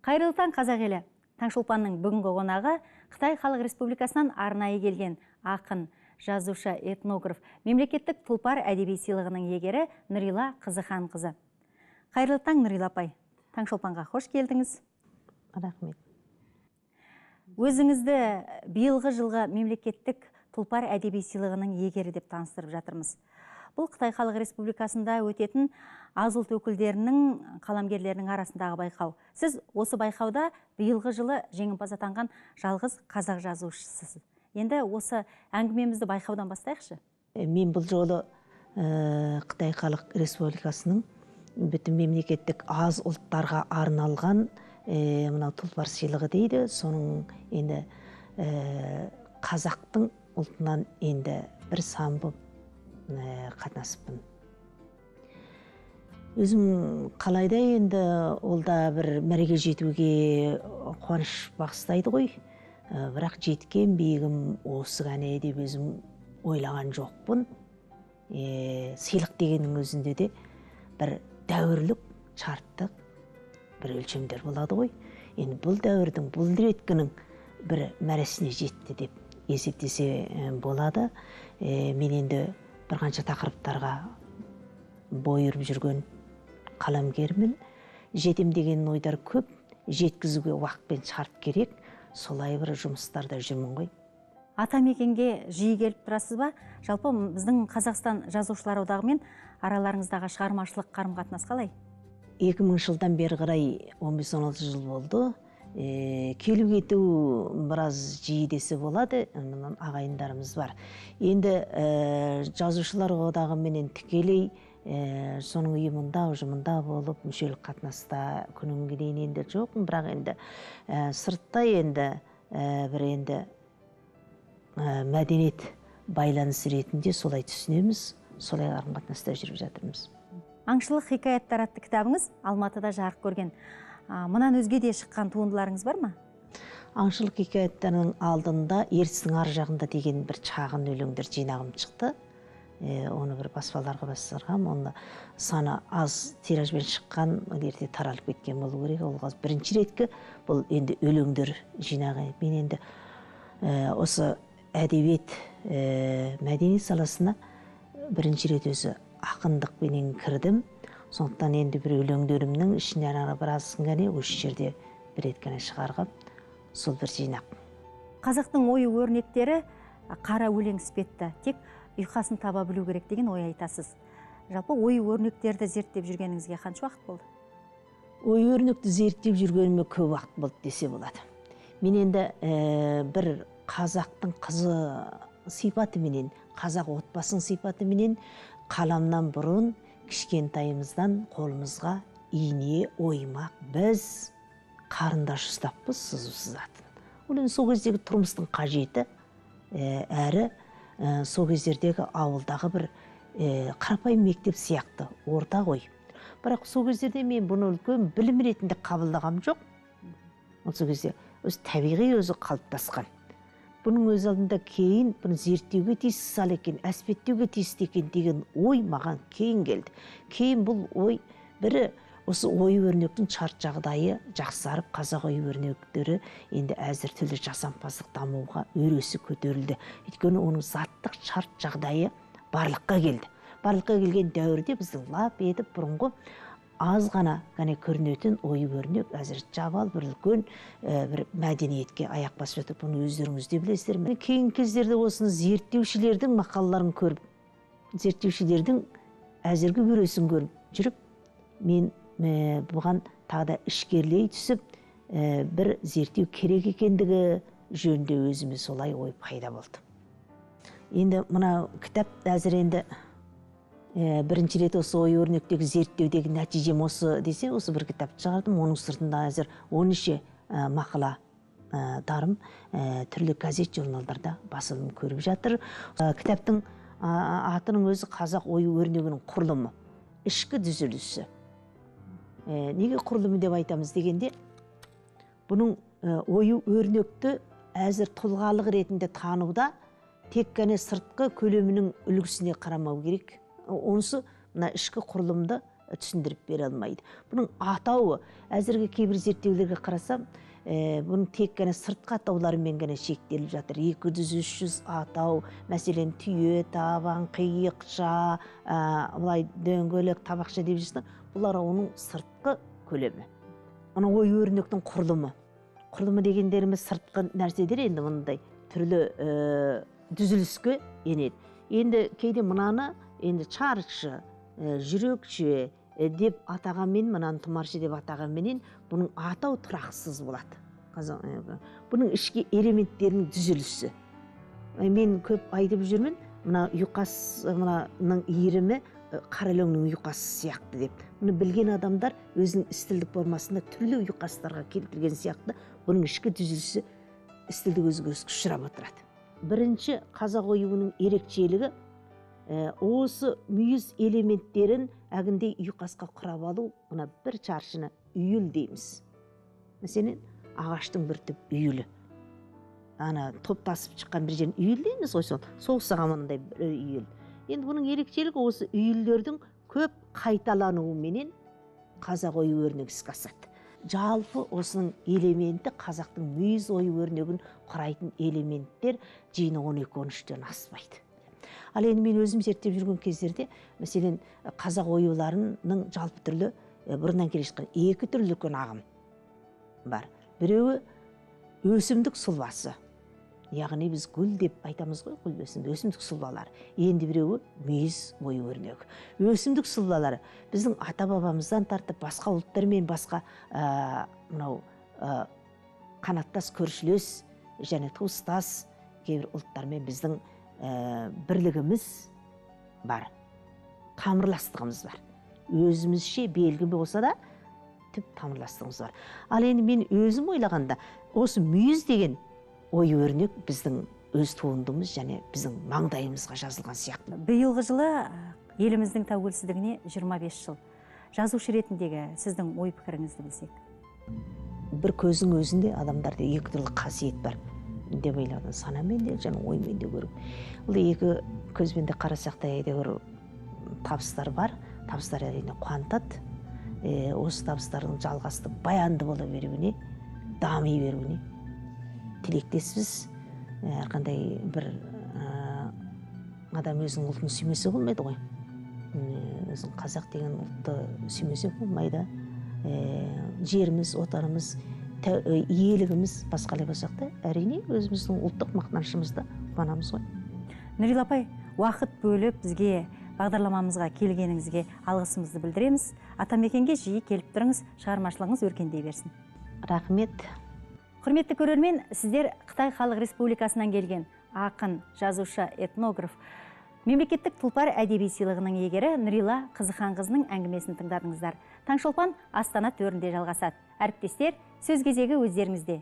Қайырлы таң, қазақ елі! Таңшолпанның бүгінгі қонағы Қытай Халық Республикасынан арнайы келген ақын, жазушы, этнограф, мемлекеттік Тұлпар әдеби сыйлығының иегері Нұрила Қызыханқызы. Қайырлы таң, Нұрила апай. Таңшолпанға қош келдіңіз. Рахмет. Өзіңізді биылғы жылғы мемлекеттік Тұлпар әдеби сыйлығының иегері деп таныстырып жатырмыз. Бұл Қытай Халық Республикасында өтетін аз ұлт өкілдерінің, қаламгерлерінің арасындағы байқау. Сіз осы байқауда биылғы жылы жеңімпаз атанған жалғыз қазақ жазушысысыз. Енді осы әңгімемізді байқаудан бастайықшы. Мен бұл жолы Қытай Халық Республикасының бүтін мемлекеттік аз ұлттарға арналған мынау Тұлпар сыйлығы дейді. Соның енді қазақтың ұлтынан енді бір сан болып қатынасыппын. Өзім қалайда енді ол да бір мәреге жетуге қуаныш бағыстайды ғой. Бірақ жеткен биігім осы ғана деп өзім ойлаған жоқпын. Сыйлық дегеннің өзінде де бір дәуірлік, шарттық бір өлшемдер болады ғой. Енді бұл дәуірдің, бұл реткінің бір мәресіне жетті деп есептесе болады. Мен енді бір қанша тақырыптарға бой ұрып жүрген қаламгермін. Жетем деген ойдар көп, жеткізуге уақыт пен шарт керек. Солай бір жұмыстарда жүрмін ғой. Атамекенге жиі келіп тұрасыз ба? Жалпы біздің Қазақстан Жазушылар одағымен араларыңыздағы шығармашылық қарым-қатынас қалай? 2000 жылдан бері қарай 15-16 жыл болды. Келу кету біраз жиі десе болады, мынан ағайындарымыз бар. Енді Жазушылар одағыменен тікелей соның ұйымында, ұжымында болып, мүшелік қатынаста күнімге дейін енді жоқпын, бірақ енді сыртта енді бір енді мәдениет байланыс ретінде солай түсінеміз, солай қарым-қатынаста жүріп жатырмыз. Аңшылық хикаяттар атты кітабыңыз Алматыда жарық көрген. Мұнан өзге де шыққан туындыларыңыз бар ма? Аңшылық хикаяттарының алдында Ертістің ар жағында деген бір шағын өлеңдер жинағым шықты. Оны бір баспаларға бастырғам, оны саны аз тиражбен шыққан, ерте таралып кеткен болу керек. Ол қазір бірінші реткі бұл енді өлеңдер жинағы. Мен енді осы әдебиет, мәдениет саласына бірінші рет өзі ақындықпенен кірдім. Сондықтан енді бір өлеңдерімнің ішіне ара біразын ғана осы жерде бір рет қана шығарғам, сол бір жинақ. Қазақтың ою өрнектері қара өлең іспетті, тек ұйқасын таба білу керек деген ой айтасыз. Жалпы ою өрнектерді зерттеп жүргеніңізге қанша уақыт болды? Ою өрнекті зерттеп жүргеніме көп уақыт болды десе болады. Мен енді бір қазақтың қызы сипатыменен, қазақ отбасының сипатыменен қаламнан бұрын кішкентайымыздан қолымызға ине, оймақ, біз қарындаш ұстаппыз, сызу сызатын. Ол енді сол кездегі тұрмыстың қажеті, әрі сол кездердегі ауылдағы бір қарапайым мектеп сияқты орта ғой. Бірақ сол кездерде мен бұны үлкен білім ретінде қабылдағам жоқ. Ол сол кезде өзі табиғи өзі қалыптасқан. Бұның өз алдында кейін бұны зерттеуге тиісті сал екен, әспеттеуге тиісті екен деген ой маған кейін келді. Кейін бұл ой бірі осы ою өрнектің шарт жағдайы жақсарып, қазақ ою өрнектері енді әзір түрлі жасампаздық дамуға өресі көтерілді. Өйткені оның заттық шарт жағдайы барлыққа келді. Барлыққа келген дәуірде біздің лап етіп бұрынғы аз ғана көрінетін ою өрнек әзір жабал бір үлкен бір мәдениетке аяқ басып жатыр. Бұны өздеріңіз де білесіздер. Кейінгі кездерде осыны зерттеушілердің мақалаларын көріп, зерттеушілердің әзіргі өресін көріп жүріп, мен бұған тағы да ішкерлей түсіп, бір зерттеу керек екендігі жөнінде өзіме солай ой пайда болды. Енді мына кітап әзір енді бірінші рет осы ою өрнектегі зерттеудегі нәтижем осы десе, осы бір кітапты шығардым. Оның сыртында әзір 13 мақала дарым түрлі газет, журналдарда басылым көріп жатыр. Кітаптың атының өзі қазақ ою өрнегінің құрылымы, ішкі түзілісі. Неге құрылымы деп айтамыз дегенде, бұның ою өрнекті әзір тұлғалық ретінде тануда тек қана сыртқы көлемінің үлгісіне қарамау керек. Онысы мына ішкі құрылымды түсіндіріп бере алмайды. Бұның атауы, әзіргі кейбір зерттеулерге қарасам, бұның тек қана сыртқы атауларымен ғана шектеліп жатыр. 200-300 атау, мәселен, түйе, табан, қиықша, былай дөңгелек, табақша деп жүрсін, бұлар оның сыртқы көлемі. Оның ою өрнектің құрылымы. Құрылымы дегендеріміз сыртқы нәрселер енді мындай түрлі түзіліске енеді. Енді кейде мынаны енді чаршы, жүрекше деп атағанмен, мынаны тұмаршы деп атағанменен бұның атау тұрақсыз болады. Бұның ішкі элементтерінің түзілісі. Мен көп айтып жүрмін, мына ұйқас, мынаның иірімі қара өлеңнің ұйқасы сияқты деп. Мұны білген адамдар өзінің стильдік формасында түрлі ұйқастарға келтірген сияқты, бұның ішкі түзілісі стильдік өзгеріске ұшырап отырады. Бірінші қазақ оюының ерекшелігі осы мүйіз элементтерін әгіндей ұйқасқа құрап алу, мына бір чаршыны үйіл дейміз. Мәселен, ағаштың бір түп үйілі. Ана топтасып шыққан бір жерін үйіл дейміз ғой, сол соғысаған мынандай бір үйіл. Енді бұның ерекшелігі осы үйілдердің көп қайталануыменен қазақ ою өрнегі іске асады. Жалпы осының элементі қазақтың мүйіз ою өрнегін құрайтын элементтер жиыны 12-13-тен аспайды. Ал енді мен өзім зерттеп жүрген кездерде, мәселен, қазақ оюларының жалпы түрлі бұрыннан келе жатқан екі түрлі үлкен ағым бар. Біреуі өсімдік сұлбасы, яғни біз гүл деп айтамыз ғой, гүл өсімдік сұлбалары. Енді біреуі мүйіз ою өрнегі. Өсімдік сұлбалары біздің ата-бабамыздан тартып басқа ұлттармен, басқа мынау қанаттас, көршілес және туыстас кейбір ұлттармен біздің бірлігіміз бар, тамырластығымыз бар. Өзімізше белгі болса да түп тамырластығымыз бар. Ал енді мен өзім ойлағанда, осы мүйіз деген ою өрнек біздің өз туындымыз және біздің маңдайымызға жазылған сияқты. Биылғы жылы еліміздің тәуелсіздігіне 25 жыл. Жазушы ретіндегі сіздің ой пікіріңізді білсек. Бір көздің өзінде адамдарда екі түрлі қасиет бар деп ойладым. Санамен де және оймен де көру. Ол екі көзбен де қарасақ та әйтеуір табыстар бар. Табыстар әрине қуантады. Осы табыстардың жалғасты баянды бола беруіне, дами беруіне тілектеспіз. Әрқандай бір адам өзінің ұлтын сүймесе болмайды ғой. Өзің қазақ деген ұлтты сүймесе болмайды. Жеріміз, отанымыз, иелігіміз басқалай болсақ та, әрине өзіміздің ұлттық мақтанышымызды қуанамыз ғой. Нүрила апай, уақыт бөліп бізге бағдарламамызға келгеніңізге алғысымызды білдіреміз. Атамекенге жиі келіп тұрыңыз, шығармашылығыңыз өркендей берсін. Рахмет. Құрметті көрермен, сіздер Қытай Халық Республикасынан келген ақын, жазушы, этнограф, мемлекеттік Тұлпар әдеби сыйлығының иегері Нүрила Қызыханқызының әңгімесін тыңдадыңыздар. Таңшолпан Астана төрінде жалғасады. Әріптестер, сөз кезегі өздеріңізде.